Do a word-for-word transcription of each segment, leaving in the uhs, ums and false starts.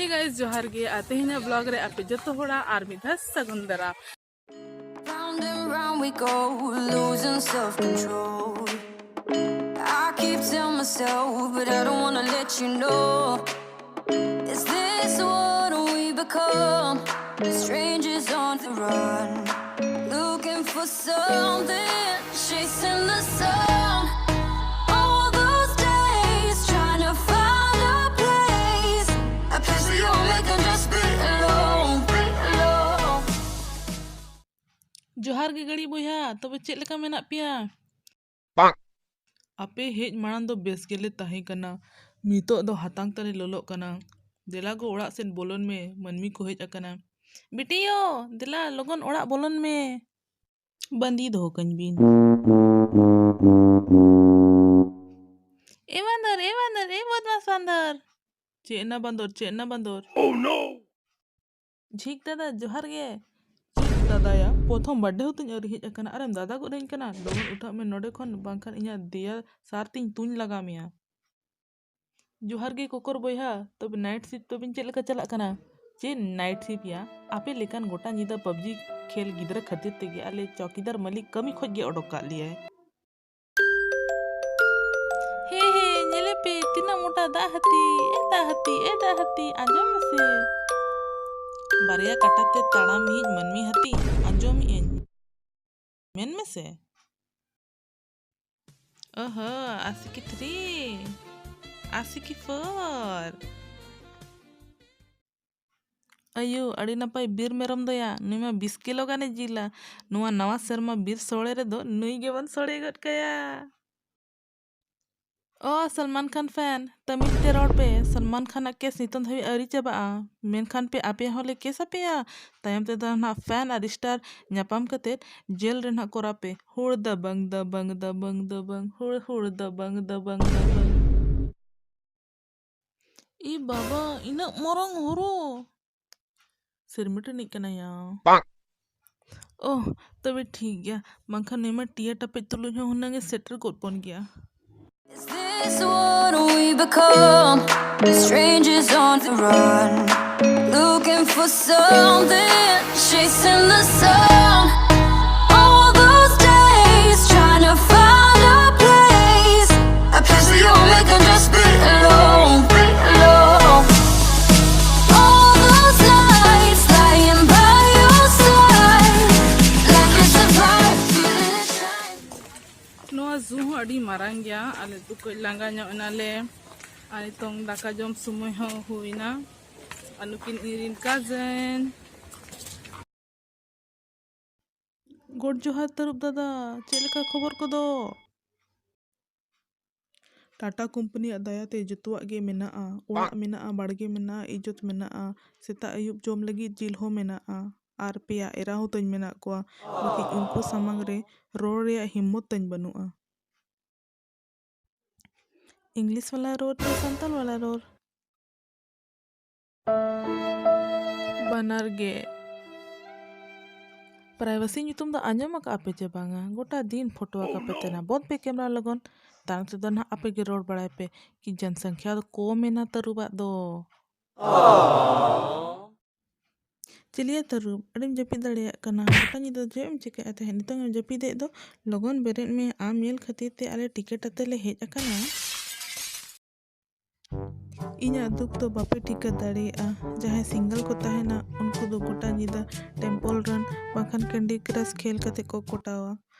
Hey guys, ᱡᱚᱦᱟᱨ ᱜᱮ᱾ ᱟᱨ ᱛᱮᱦᱮᱧᱟᱜ vlog ᱨᱮ ᱟᱯᱮ ᱡᱚᱛᱚ ᱦᱚᱲᱟᱜ ᱟᱨ ᱢᱤᱫ ᱫᱷᱟᱣ ᱥᱟᱹᱜᱩᱱ ᱫᱟᱨᱟᱢ᱾ Round and round we go, losing self-control. I keep telling myself, but I don't wanna let you know. Is this what we become? Strangers on the run, looking for something, chasing the sun. All those days trying to find a place, a place we all make and just be alone, be alone. ᱡᱚᱦᱟᱨ ᱜᱮ ᱜᱟᱹᱲᱤ ᱵᱚᱭᱦᱟ, ᱛᱚᱵᱮ ᱪᱮᱫ ᱞᱮᱠᱟ ᱢᱮᱱᱟᱜ ᱯᱮᱭᱟ? ᱟᱯᱮ ᱦᱮᱡ ᱢᱟᱲᱟᱝ ᱫᱚ ᱵᱮᱥ ᱜᱮᱞᱮ ᱛᱟᱦᱮᱸ ᱠᱟᱱᱟ, ᱱᱤᱛᱚᱜ ᱫᱚ ᱦᱟᱛᱟᱝ ᱛᱟᱞᱮ ᱞᱚᱞᱚᱜ ᱠᱟᱱᱟ᱾ ᱫᱮᱞᱟ ᱜᱚ ᱚᱲᱟᱜ ᱥᱮᱫ ᱵᱚᱞᱚᱱ ᱢᱮ, ᱢᱟᱹᱱᱢᱤ ᱠᱚ ᱦᱮᱡ ᱟᱠᱟᱱᱟ᱾ ᱵᱤᱴᱤᱭᱳ, ᱫᱮᱞᱟ ᱞᱚᱜᱚᱱ ᱚᱲᱟᱜ ᱵᱚᱞᱚᱱ ᱢᱮ᱾ ᱵᱟᱸᱫᱤ ᱫᱚᱦᱚ ᱠᱟᱹᱧ ᱵᱤᱱ᱾ ᱮ ᱵᱟᱸᱫᱚᱨ, ᱮ ᱵᱟᱸᱫᱚᱨ, ᱮ ᱵᱚᱫᱢᱟᱥ ᱵᱟᱸᱫᱚᱨ᱾ ᱪᱮᱫ ᱮᱱᱟ ᱵᱟᱸᱫᱚᱨ, ᱪᱮᱫ ᱮᱱᱟ ᱵᱟᱸᱫᱚᱨ? Oh no! ᱡᱷᱤᱠ ᱫᱟᱫᱟ, ᱡᱚᱦᱟᱨ ᱜᱮ᱾ ᱪᱮᱫ ᱫᱟᱫᱟᱭᱟ, ᱯᱨᱚᱛᱷᱚᱢ birthday ᱦᱚᱸ ᱛᱤᱧ ᱟᱹᱣᱨᱤ ᱦᱮᱡ ᱟᱠᱟᱱᱟ, ᱟᱨᱮᱢ ᱫᱟᱫᱟ ᱜᱚᱫ ᱟᱹᱧ ᱠᱟᱱᱟ? ᱞᱚᱜᱚᱱ ᱩᱴᱷᱟᱹᱜ ᱢᱮ ᱱᱚᱰᱮ ᱠᱷᱚᱱ, ᱵᱟᱝᱠᱷᱟᱱ ᱤᱧᱟᱹᱜ ᱫᱮᱭᱟ ᱥᱟᱨ ᱛᱤᱧ ᱛᱩᱧ ᱞᱟᱜᱟ ᱢᱮᱭᱟ᱾ ᱡᱚᱦᱟᱨ ᱜᱮ ᱠᱚᱠᱚᱨ ᱵᱚᱭᱦᱟ, ᱛᱚᱵᱮ night shift ᱛᱟᱵᱤᱱ ᱪᱮᱫ ᱞᱮᱠᱟ ᱪᱟᱞᱟᱜ ᱠᱟᱱᱟ? ᱪᱮᱫ night shift ᱭᱟ? ᱟᱯᱮ ᱞᱮᱠᱟᱱ ᱜᱚᱴᱟ ᱧᱤᱫᱟᱹ PUBG ᱠᱷᱮᱞ ᱜᱤᱫᱽᱨᱟᱹ ᱠᱷᱟᱹᱛᱤᱨ ᱛᱮᱜᱮ ᱟᱞᱮ ᱪᱚᱣᱠᱤᱫᱟᱨ ᱢᱟᱹᱞᱤᱠ ᱠᱟᱹᱢᱤ ᱠᱷᱚᱡ ᱜᱮ ᱚᱰᱚᱠ ᱠᱟᱜ ᱞᱮᱭᱟᱭ᱾ ᱦᱮ ᱦᱮ, ᱧᱮᱞᱮ ᱯᱮ, ᱛᱤᱱᱟᱹᱜ ᱢᱚᱴᱟ ᱫᱟᱜ ᱦᱟᱹᱛᱤ, ᱮ ᱫᱟᱜ ᱦᱟᱹᱛᱤ, ᱮ ᱫᱟᱜ ᱦᱟᱹᱛᱤ, ᱟᱸᱡᱚᱢ ᱢᱮᱥᱮ᱾ ᱵᱟᱨᱭᱟ ᱠᱟᱴᱟ ᱛᱮ ᱛᱟᱲᱟᱢᱤᱡ ᱢᱟᱹᱱᱢᱤ ᱦᱟᱹᱛᱤ, ᱟᱸᱡᱚᱢᱮᱜ ᱟᱹᱧ᱾ ᱢᱮᱱ ᱢᱮᱥᱮ᱾ ᱚᱦᱚ, ᱟᱥᱤᱠᱤ three, ᱟᱥᱤᱠᱤ four᱾ ᱟᱭᱳ, ᱟᱹᱰᱤ ᱱᱟᱯᱟᱭ ᱵᱤᱨ ᱢᱮᱨᱚᱢ ᱫᱚᱭᱟ, ᱱᱩᱭ ᱢᱟ ᱵᱤᱥ ᱠᱤᱞᱳ ᱜᱟᱱᱮ ᱡᱤᱞᱟ᱾ ᱱᱚᱣᱟ ᱱᱟᱣᱟ ᱥᱮᱨᱢᱟ ᱵᱤᱨ ᱥᱳᱲᱮ ᱨᱮᱫᱚ ᱱᱩᱭ ᱜᱮᱵᱚᱱ ᱥᱳᱲᱮ ᱜᱚᱫ ᱠᱟᱭᱟ᱾ ᱚ, ᱥᱟᱞᱢᱟᱱ ᱠᱷᱟᱱ fan, ᱛᱟᱹᱢᱤᱞ ᱛᱮ ᱨᱚᱲ ᱯᱮ᱾ ᱥᱟᱞᱢᱟᱱ ᱠᱷᱟᱱᱟᱜ case ᱱᱤᱛᱚᱝ ᱫᱷᱟᱹᱵᱤᱡ ᱟᱹᱣᱨᱤ ᱪᱟᱵᱟᱜᱼᱟ, ᱢᱮᱱᱠᱷᱟᱱ ᱯᱮ ᱟᱯᱮ ᱦᱚᱸᱞᱮ case ᱟᱯᱮᱭᱟ᱾ ᱛᱟᱭᱚᱢ ᱛᱮᱫᱚ ᱱᱟᱦᱟᱜ fan ᱟᱨ star ᱧᱟᱯᱟᱢ ᱠᱟᱛᱮᱫ ᱡᱮᱞ ᱨᱮ ᱱᱟᱦᱟᱜ ᱠᱚᱨᱟᱣ ᱯᱮ᱾ ᱦᱩᱲ ᱫᱟ ᱵᱟᱝ ᱫᱟ ᱵᱟᱝ ᱫᱟ ᱵᱟᱝ ᱫᱟ ᱵᱟᱝ, ᱦᱩᱲ ᱦᱩᱲ ᱫᱟ ᱵᱟᱝ ᱫᱟ ᱵᱟᱝ ᱫᱟ ᱵᱟᱝ᱾ ᱤ ᱵᱟᱵᱟ, ᱤᱱᱟᱹᱜ ᱢᱟᱨᱟᱝ ᱦᱚᱨᱚ᱾ ᱥᱤᱨᱢᱤᱴ ᱨᱤᱱᱤᱡ ᱠᱟᱱᱟᱭᱟ᱾ ᱳᱦ, ᱛᱚᱵᱮ ᱴᱷᱤᱠ ᱜᱮᱭᱟ, ᱵᱟᱝᱠᱷᱟᱱ ᱱᱩᱭ ᱢᱟ ᱴᱤᱭᱟ ᱴᱟᱯᱮᱡ ᱛᱩᱞᱩᱡ ᱦᱚᱸ ᱦᱩᱱᱟᱹᱝ ᱮ ᱥᱮᱴᱮᱨ ᱜᱚᱫ ᱯᱚᱱ ᱜᱮᱭᱟ᱾ Is this It's what we become, strangers on the run, looking for something, chasing the sun. All those days trying to find a place, a place where you and me can just be alone, be alone. All those nights lying by your side, like it's a vibe, feeling it shine. ᱱᱚᱣᱟ zoo ᱦᱚᱸ ᱟᱹᱰᱤ ᱢᱟᱨᱟᱝ ᱜᱮᱭᱟ᱾ ᱟᱞᱮ ᱫᱚ ᱠᱟᱹᱡ ᱞᱟᱸᱜᱟ ᱧᱚᱜ ᱮᱱᱟᱞᱮ᱾ ᱟᱨ ᱱᱤᱛᱚᱝ ᱫᱟᱠᱟ ᱡᱚᱢ ᱥᱚᱢᱚᱭ ᱦᱚᱸ ᱦᱩᱭᱱᱟ᱾ ᱟᱨ ᱱᱩᱠᱤᱱ ᱤᱧᱨᱮᱱ ᱠᱟᱡᱮᱱ᱾ ᱜᱚᱰ ᱡᱚᱦᱟᱨ ᱛᱟᱹᱨᱩᱵ ᱫᱟᱫᱟ, ᱪᱮᱫ ᱞᱮᱠᱟ ᱠᱷᱚᱵᱚᱨ ᱠᱚᱫᱚ? ᱴᱟᱴᱟ ᱠᱳᱢᱯᱟᱱᱤᱭᱟᱜ ᱫᱟᱭᱟᱛᱮ ᱡᱚᱛᱚᱣᱟᱜ ᱜᱮ ᱢᱮᱱᱟᱜᱼᱟ᱾ ᱚᱲᱟᱜ ᱢᱮᱱᱟᱜᱼᱟ, ᱵᱟᱲᱜᱮ ᱢᱮᱱᱟᱜᱼᱟ, ᱤᱡᱽᱡᱚᱛ ᱢᱮᱱᱟᱜᱼᱟ᱾ ᱥᱮᱛᱟᱜ ᱟᱹᱭᱩᱵ ᱡᱚᱢ ᱞᱟᱹᱜᱤᱫ ᱡᱤᱞ ᱦᱚᱸ ᱢᱮᱱᱟᱜᱼᱟ᱾ ᱟᱨ ᱯᱮᱭᱟ ᱮᱨᱟ ᱦᱚᱸ ᱛᱟᱹᱧ ᱢᱮᱱᱟᱜ ᱠᱚᱣᱟ᱾ ᱵᱟᱠᱷᱟᱡ ᱩᱱᱠᱩ ᱥᱟᱢᱟᱝ ᱨᱮ ᱨᱚᱲ ᱨᱮᱭᱟᱜ ᱦᱤᱢᱢᱚᱛ ᱛᱟᱹᱧ ᱵᱟᱹᱱᱩᱜᱼᱟ᱾ ᱤᱝᱞᱤᱥ ᱵᱟᱞᱟ ᱨᱚᱲ ᱥᱮ ᱥᱟᱱᱛᱟᱲ ᱵᱟᱞᱟ ᱨᱚᱲ? ᱵᱟᱱᱟᱨ ᱜᱮ᱾ ᱯᱨᱟᱭᱵᱷᱮᱥᱤ ᱧᱩᱛᱩᱢ ᱫᱚ ᱟᱸᱡᱚᱢ ᱟᱠᱟᱫ ᱯᱮ ᱪᱮ ᱵᱟᱝᱟ? ᱜᱚᱴᱟ ᱫᱤᱱ ᱯᱷᱳᱴᱳ ᱟᱠᱟᱫ ᱯᱮ ᱛᱟᱦᱮᱱᱟ᱾ ᱵᱚᱱᱫ ᱯᱮ ᱠᱮᱢᱨᱟ ᱞᱚᱜᱚᱱ᱾ ᱛᱟᱭᱚᱢ ᱛᱮᱫᱚ ᱱᱟᱦᱟᱜ ᱟᱯᱮ ᱜᱮ ᱨᱚᱲ ᱵᱟᱲᱟᱭ ᱯᱮ ᱠᱤ ᱡᱚᱱᱥᱚᱝᱠᱷᱭᱟ ᱫᱚ ᱠᱚᱢ ᱮᱱᱟ ᱛᱟᱹᱨᱩᱵᱟᱜ ᱫᱚ᱾ ᱪᱤᱞᱤᱭᱟ ᱛᱟᱹᱨᱩᱵ, ᱟᱹᱰᱤᱢ ᱡᱟᱹᱯᱤᱫ ᱫᱟᱲᱮᱭᱟᱜ ᱠᱟᱱᱟ? ᱜᱚᱴᱟ ᱧᱤᱫᱟᱹ ᱪᱮᱫ ᱮᱢ ᱪᱤᱠᱟᱹᱭᱮᱫ ᱛᱟᱦᱮᱸᱫ? ᱱᱤᱛᱚᱝ ᱮᱢ ᱡᱟᱹᱯᱤᱫᱮᱫ ᱫᱚ? ᱞᱚᱜᱚᱱ ᱵᱮᱨᱮᱫ ᱢᱮ, ᱟᱢ ᱧᱮᱞ ᱠᱷᱟᱹᱛᱤᱨ ᱛᱮ ᱟᱞᱮ ᱴᱤᱠᱤᱴ ᱟᱛᱮ ᱞᱮ ᱦᱮᱡ ᱟᱠᱟᱱᱟ᱾ ᱤᱧᱟᱹᱜ ᱫᱩᱠ ᱫᱚ ᱵᱟᱯᱮ ᱴᱷᱤᱠᱟᱹ ᱫᱟᱲᱮᱭᱟᱜᱼᱟ᱾ ᱡᱟᱦᱟᱸᱭ ᱥᱤᱝᱜᱮᱞ ᱠᱚ ᱛᱟᱦᱮᱱᱟ, ᱩᱱᱠᱩ ᱫᱚ ᱜᱚᱴᱟ ᱧᱤᱫᱟᱹ ᱴᱮᱢᱯᱚᱞ ᱨᱟᱱ ᱵᱟᱝᱠᱷᱟᱱ ᱠᱮᱱᱰᱤ ᱠᱨᱟᱥ ᱠᱷᱮᱞ ᱠᱟᱛᱮ ᱠᱚ ᱠᱚᱴᱟᱣᱟ᱾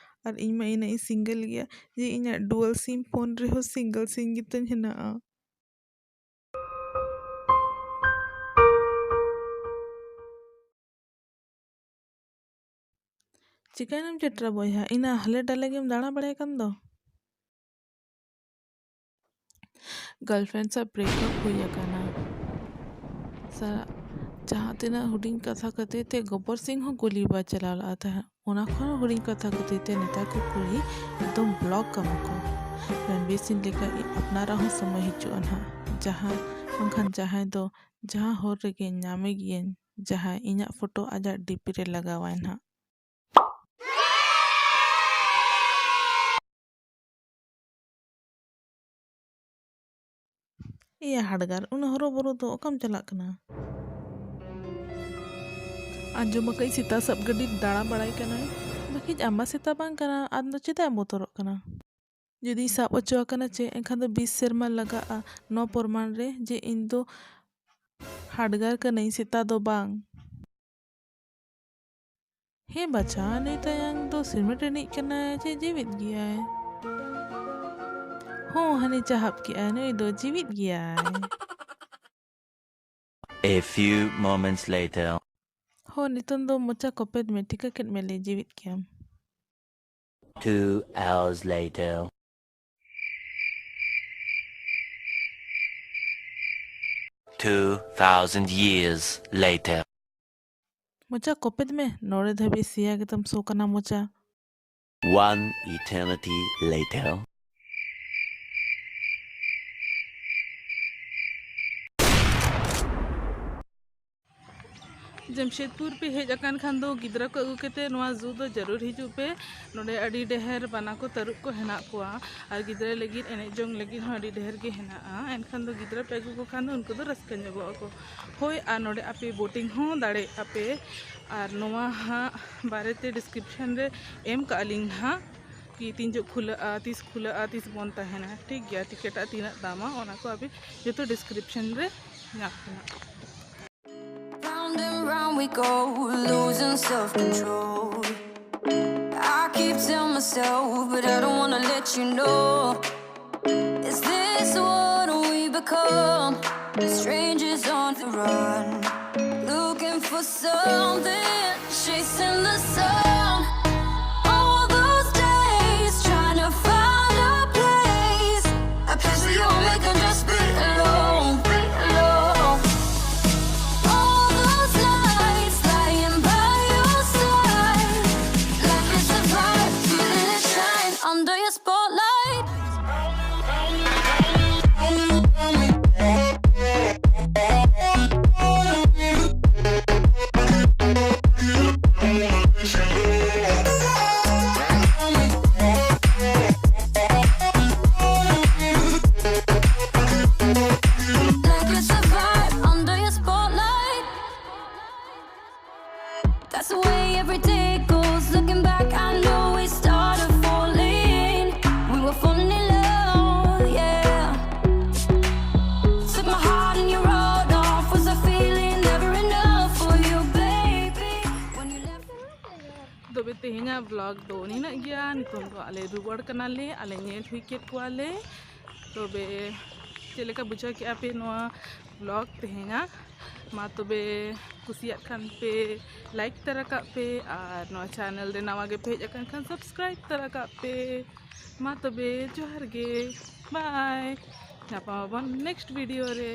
ᱟᱨ ᱤᱧ ᱢᱟ ᱤᱱᱟᱹᱜ ᱤᱧ ᱥᱤᱝᱜᱮᱞ ᱜᱮᱭᱟ ᱡᱮ ᱤᱧᱟᱹᱜ ᱰᱩᱣᱟᱞ ᱥᱤᱢ ᱯᱷᱳᱱ ᱨᱮᱦᱚᱸ ᱥᱤᱝᱜᱮᱞ ᱥᱤᱢ ᱜᱮᱛᱤᱧ ᱦᱮᱱᱟᱜᱼᱟ᱾ ᱪᱤᱠᱟᱹᱭᱮᱱᱟᱢ ᱪᱮᱴᱨᱟ ᱵᱚᱭᱦᱟ? ᱤᱱᱟᱹ ᱦᱟᱞᱮ ᱰᱟᱞᱮ ᱜᱮᱢ ᱫᱟᱬᱟ ᱵᱟᱲᱟᱭ ᱠᱟᱱ ᱫᱚ᱾ ᱜᱟᱨᱞᱯᱷᱨᱮᱱᱰ ᱥᱟᱶ ᱵᱨᱮᱠᱟᱯ ᱦᱩᱭ ᱟᱠᱟᱱᱟ᱾ ᱥᱟ-, ᱡᱟᱦᱟᱸ ᱛᱤᱱᱟᱹᱜ ᱦᱩᱰᱤᱧ ᱠᱟᱛᱷᱟ ᱠᱷᱟᱹᱛᱤᱨ ᱛᱮ ᱜᱚᱵᱚᱨ ᱥᱤᱝ ᱦᱚᱸ ᱜᱩᱞᱤ ᱵᱟᱭ ᱪᱟᱞᱟᱣ ᱞᱟᱜᱼᱟ ᱛᱟᱦᱮᱸᱫ, ᱚᱱᱟ ᱠᱷᱚᱱ ᱦᱚᱸ ᱦᱩᱰᱤᱧ ᱠᱟᱛᱷᱟ ᱠᱷᱟᱹᱛᱤᱨ ᱛᱮ ᱱᱮᱛᱟᱨ ᱠᱚ ᱠᱩᱲᱤ ᱮᱠᱫᱚᱢ ᱵᱞᱚᱠ ᱠᱟᱢᱟ ᱠᱚ᱾ ᱨᱚᱱᱵᱤᱨ ᱥᱤᱝ ᱞᱮᱠᱟ ᱟᱯᱱᱟᱨᱟᱜ ᱦᱚᱸ ᱥᱚᱢᱚᱭ ᱦᱤᱡᱩᱜᱼᱟ ᱱᱟᱦᱟᱜ, ᱡᱟᱦᱟᱸ ᱵᱟᱝᱠᱷᱟᱱ ᱡᱟᱦᱟᱸᱭ ᱫᱚ ᱡᱟᱦᱟᱸ ᱦᱚᱨ ᱨᱮᱜᱮ ᱧᱟᱢᱮ ᱜᱤᱭᱟᱹᱧ, ᱡᱟᱦᱟᱸᱭ ᱤᱧᱟᱹᱜ ᱯᱷᱳᱴᱳ ᱟᱡᱟᱜ ᱰᱤᱯᱤ ᱨᱮ ᱞᱟᱜᱟᱣᱟᱭ ᱱᱟᱦᱟᱜ᱾ ᱮᱭᱟ ᱦᱟᱰᱜᱟᱨ, ᱩᱱᱟᱹᱜ ᱦᱚᱨᱚᱵᱚᱨᱚ ᱫᱚ ᱚᱠᱟᱢ ᱪᱟᱞᱟᱜ ᱠᱟᱱᱟ? ᱟᱸᱡᱚᱢ ᱟᱠᱟᱫᱟᱹᱧ ᱥᱮᱛᱟ ᱥᱟᱵ ᱜᱟᱹᱰᱤ ᱫᱟᱬᱟ ᱵᱟᱲᱟᱭ ᱠᱟᱱᱟᱭ᱾ ᱵᱟᱹᱠᱤᱡ ᱟᱢ ᱢᱟ ᱥᱮᱛᱟ ᱵᱟᱝ ᱠᱟᱱᱟ, ᱟᱢ ᱫᱚ ᱪᱮᱫᱟᱜ ᱮᱢ ᱵᱚᱛᱚᱨᱚᱜ ᱠᱟᱱᱟ? ᱡᱩᱫᱤᱧ ᱥᱟᱵ ᱦᱚᱪᱚ ᱟᱠᱟᱱᱟ ᱪᱮ, ᱮᱱᱠᱷᱟᱱ ᱫᱚ ᱵᱤᱥ ᱥᱮᱨᱢᱟ ᱞᱟᱜᱟᱜᱼᱟ ᱱᱚᱣᱟ ᱯᱨᱚᱢᱟᱱ ᱨᱮ ᱡᱮ ᱤᱧ ᱫᱚ ᱦᱟᱰᱜᱟᱨ ᱠᱟᱹᱱᱟᱹᱧ, ᱥᱮᱛᱟ ᱫᱚ ᱵᱟᱝ᱾ ᱦᱮᱸ ᱵᱟᱪᱷᱟ, ᱱᱩᱭ ᱛᱟᱭᱟᱝ ᱫᱚ ᱥᱤᱢᱮᱱᱴ ᱨᱤᱱᱤᱡ ᱠᱟᱱᱟᱭ ᱪᱮ ᱡᱤᱣᱤᱫ ᱜᱮᱭᱟᱭ? ᱦᱚᱸ, ᱦᱟᱹᱱᱤ ᱪᱟᱦᱟᱵ ᱠᱮᱜᱼᱟᱭ, ᱱᱩᱭ ᱫᱚ ᱡᱤᱣᱤᱫ ᱜᱮᱭᱟᱭ᱾ A few moments later. ᱦᱚᱸ, ᱱᱤᱛᱚᱝ ᱫᱚ ᱢᱚᱪᱟ ᱠᱚᱯᱮᱫ ᱢᱮ, ᱴᱷᱤᱠᱟᱹ ᱠᱮᱫ ᱢᱮ ᱞᱮ ᱡᱤᱣᱤᱫ ᱜᱮᱭᱟᱢ᱾ Two hours later. Two thousand years later. ᱢᱚᱪᱟ ᱠᱚᱯᱮᱫ ᱢᱮ, ᱱᱚᱰᱮ ᱫᱷᱟᱹᱵᱤᱡ ᱥᱮᱭᱟ ᱜᱮᱛᱟᱢ ᱥᱚ ᱠᱟᱱᱟ ᱢᱚᱪᱟ᱾ One eternity later. ᱡᱟᱢᱥᱮᱫᱽᱯᱩᱨ ᱯᱮ ᱦᱮᱡ ᱟᱠᱟᱱ ᱠᱷᱟᱱ ᱫᱚ ᱜᱤᱫᱽᱨᱟᱹ ᱠᱚ ᱟᱹᱜᱩ ᱠᱟᱛᱮ ᱱᱚᱣᱟ zoo ᱫᱚ ᱡᱟᱹᱨᱩᱲ ᱦᱤᱡᱩᱜ ᱯᱮ᱾ ᱱᱚᱰᱮ ᱟᱹᱰᱤ ᱰᱷᱮᱨ ᱵᱟᱱᱟ ᱠᱚ, ᱛᱟᱹᱨᱩᱵ ᱠᱚ ᱦᱮᱱᱟᱜ ᱠᱚᱣᱟ᱾ ᱟᱨ ᱜᱤᱫᱽᱨᱟᱹ ᱞᱟᱹᱜᱤᱫ ᱮᱱᱮᱡ ᱡᱚᱝ ᱞᱟᱹᱜᱤᱫ ᱦᱚᱸ ᱟᱹᱰᱤ ᱰᱷᱮᱨ ᱜᱮ ᱦᱮᱱᱟᱜᱼᱟ᱾ ᱮᱱᱠᱷᱟᱱ ᱫᱚ ᱜᱤᱫᱽᱨᱟᱹ ᱯᱮ ᱟᱹᱜᱩ ᱠᱚ ᱠᱷᱟᱱ ᱫᱚ ᱩᱱᱠᱩ ᱫᱚ ᱨᱟᱹᱥᱠᱟᱹ ᱧᱚᱜᱚᱜ ᱟᱠᱚ᱾ ᱦᱳᱭ, ᱟᱨ ᱱᱚᱰᱮ ᱟᱯᱮ boating ᱦᱚᱸ ᱫᱟᱲᱮᱭᱟᱜᱼᱟ ᱯᱮ᱾ ᱟᱨ ᱱᱚᱣᱟ ᱦᱟᱸᱜ ᱵᱟᱨᱮᱛᱮ description ᱨᱮ ᱮᱢ ᱠᱟᱜᱼᱟ ᱞᱤᱧ ᱦᱟᱸᱜ, ᱠᱤ ᱛᱤᱱ ᱡᱚᱜ ᱠᱷᱩᱞᱟᱹᱜᱼᱟ, ᱛᱤᱥ ᱠᱷᱩᱞᱟᱹᱜᱼᱟ, ᱛᱤᱥ ᱵᱚᱱᱫ ᱛᱟᱦᱮᱱᱟ᱾ ᱴᱷᱤᱠ ᱜᱮᱭᱟ, ticket ᱟᱜ ᱛᱤᱱᱟᱹᱜ ᱫᱟᱢᱟ, ᱚᱱᱟ ᱠᱚ ᱟᱯᱮ ᱡᱚᱛᱚ description ᱨᱮ ᱧᱟᱢ ᱠᱟᱱᱟ᱾ Round and round we go, losing self-control. I keep telling myself, but I don't wanna let you know. Is this what we become? Strangers on the run, looking for something, chasing the sun. All those days trying to find a place, a place where you won't make a just be alone, be alone. All those nights lying by your side, like it's a vibe, feeling it shine under your spotlight. ᱛᱮᱦᱮᱧᱟᱜ vlog ᱫᱚ ᱱᱤᱱᱟᱹᱜ ᱜᱮᱭᱟ᱾ ᱱᱤᱛᱚᱝ ᱫᱚ ᱟᱞᱮ ᱨᱩᱣᱟᱹᱲ ᱠᱟᱱᱟᱞᱮ, ᱟᱞᱮ ᱧᱮᱞ ᱦᱩᱭ ᱠᱮᱫ ᱠᱚᱣᱟᱞᱮ᱾ ᱛᱚᱵᱮ ᱪᱮᱫ ᱞᱮᱠᱟ ᱵᱩᱡᱷᱟᱹᱣ ᱠᱮᱫᱼᱟ ᱯᱮ ᱱᱚᱣᱟ vlog ᱛᱮᱦᱮᱧᱟᱜ? ᱢᱟ ᱛᱚᱵᱮ ᱠᱩᱥᱤᱭᱟᱜ ᱠᱷᱟᱱ ᱯᱮ like ᱛᱟᱨᱟ ᱠᱟᱜ ᱯᱮ, ᱟᱨ ᱱᱚᱣᱟ channel ᱨᱮ ᱱᱟᱣᱟ ᱜᱮ ᱯᱮ ᱦᱮᱡ ᱟᱠᱟᱱ ᱠᱷᱟᱱ subscribe ᱛᱟᱨᱟ ᱠᱟᱜ ᱯᱮ᱾ ᱢᱟ ᱛᱚᱵᱮ ᱡᱚᱦᱟᱨ ᱜᱮ, bye, ᱧᱟᱯᱟᱢ ᱟᱵᱚᱱ next video ᱨᱮ᱾